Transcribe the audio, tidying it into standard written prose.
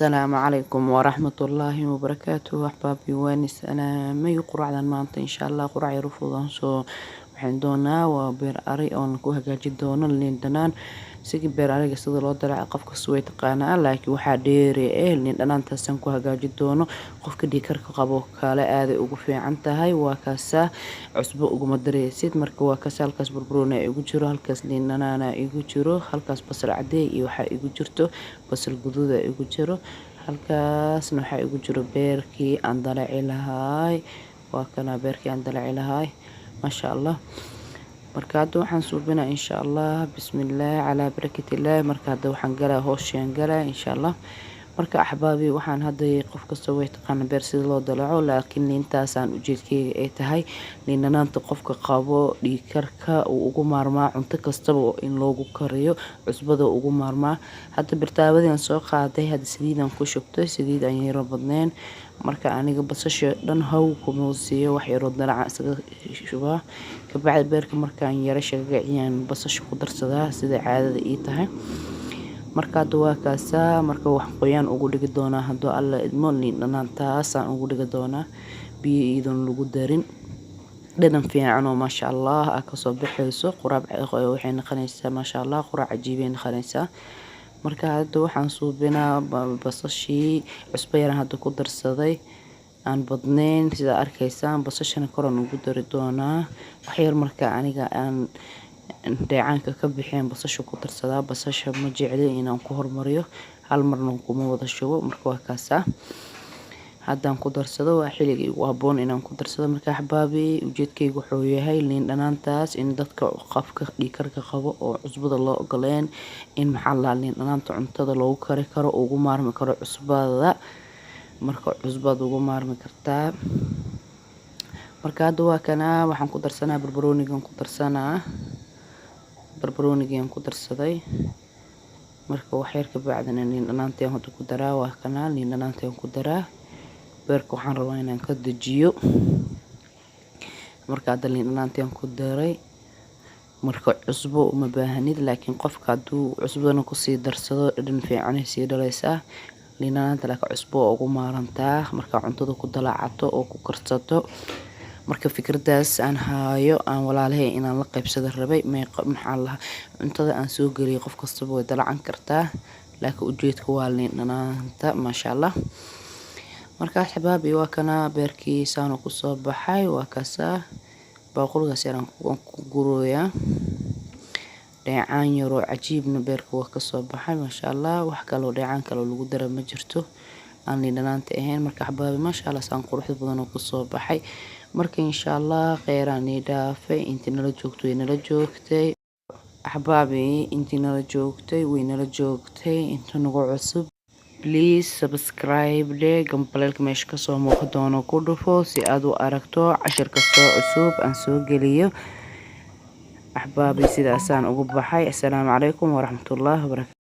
Asalaamu calaykum waraxmatullaahi wabarakaatuh. Axbaabi, waan salaamay. Quraacdan maanta, insha Allah, quraac yar u fududaan soo waxaan doonaa waa beer ari oon ku hagaajin doono liin dhanaan. Sigi beer ariga sida loo dalaco qof kasta way taqaanaa, laakiin waxaa dheeri liin dhanaantaasaan ku hagaajin doono. Qofka dhiigkarka qabo kale aaday ugu fiican tahay. Waa kaasaa, cusbo uguma dareysid. Marka waa kaasa, halkaas barbarooni igu jiro, halkaas liin dhanaana igu jiro, halkaas basal cadeey iyo waxaa igu jirto basal guduuda igu jiro, halkaasna waxaa igu jiro beerkii aan dalaci lahaay. Waa kana beerkii aan dalaci lahaay, maasha Allah. Marka hadda waxaan suubinaa, insha Allah, bismillaah calaa barakatillaah. Marka hadda waxaan galaa howshaan galaa, insha Allah. Marka axbaabi, waxaan hadda qof kasta way taqaana beer sida loo dalaco, laakiin liintaasaan ujeedkeyga ay tahay liin dhanaanta qofka qabo dhiigkarka uu ugu maarmaa cunto kastaba in loogu kariyo, cusbada ugu maarmaa. Hadda birtaawadian soo qaaday, hadda saliidaan ku shubtay, saliid aan yaro badnayn. Marka aniga basasha dhan haw kuma siiyo, wax yaroo dalaca isaga shubaa. Kabacdi beerka markaan yaro shagagaciyaan basasha ku darsadaa, sida caadada ii tahay. Marka hadda waa kaasaa. Marka wax qoyaan ugu dhigi doonaa hadduu Alla idmo, liin dhanaantaasaan ugu dhigi doonaa, biyo iyadoon lagu darin. Dhadhan fiican oo maasha Allah ah kasoo baxayso. Quraac waxay noqonaysaa, maasha Allah, quraac cajiibay noqonaysaa. Marka hadda waxaan suubinaa basashii, cusbo yaraan hadda ku darsaday aan badnayn, sidaa arkaysaan. Basashana koran ugu dari doonaa waxyar. Marka aniga aan dheecaanka ka bixeen basasha ku darsadaa. Basasha ma jecli inaan ku hormariyo, hal marna kuma wada shubo. Marka waa kaasaa, haddaan ku darsado waa xilliga igu habboon inaan ku darsado. Marka axbaabi, ujeedkaygu wuxuu yahay liin dhanaantaas in dadka qofka dhiigkarka qabo oo cusbada loo ogoleen in, maxaa la, liin dhanaanta cuntada loogu kari karo, ugu maarmi karo cusbada. Marka cusbaad ugu maarmi kartaa. Marka hadda waa kanaa, waxaan ku darsanaa barbaroonigan ku darsanaa, barbaroonigan ku darsaday. Marka wax yar ka bacdina liin dhanaantii hadda ku daraa. Waa kanaa, liin dhanaantii ku daraa. Beerka waxaan rabaa inaan ka dejiyo. Marka hadda liin dhanaantii ku daray. Marka cusbo uma baahanid, laakiin qofka hadduu cusbadana kusii darsado dhadhan fiicanay sii dhalaysaa liin dhanaanta, laakiin cusbo waa ugu maarantaa markaa cuntada ku dalacato oo ku karsato. Marka fikradaas aan haayo aan walaalahay inaan la qaybsado rabay. Meeqa, maxaa lahaa, cuntada aan soo geliyay qof kastaba way dalacan kartaa, laakiin ujeedka waa liin dhanaanta, maasha Allah. Marka xibaabi, waa kana beerkii saanu kusoo baxay. Waa kaasaa, baaquligaas yaraan ku gurooyaa. Dheecaan yaroo cajiibna beerka waa kasoo baxay, maasha Allah. Wax kaloo dheecaan kaloo lagu dara ma jirto aan liin dhanaanta ahayn. Marka xabaabi, maasha Allah, saan quruxda badan oo kusoo baxay. Marka insha Allah kheyraan ii dhaafay. Intii nala joogto way nala joogtay, axbaabi, intii nala joogtay way nala joogtay. Inta nagu cusub, please subscribe dhe, gambaleelka meesha kasoo muuqan doono ku dhufo si aad u aragto cashir kastoo cusub aan soo geliyo. Axbaabi, sidaasaan ugu baxay. Assalaamu calaykum waraxmatullaahi wabarakatu.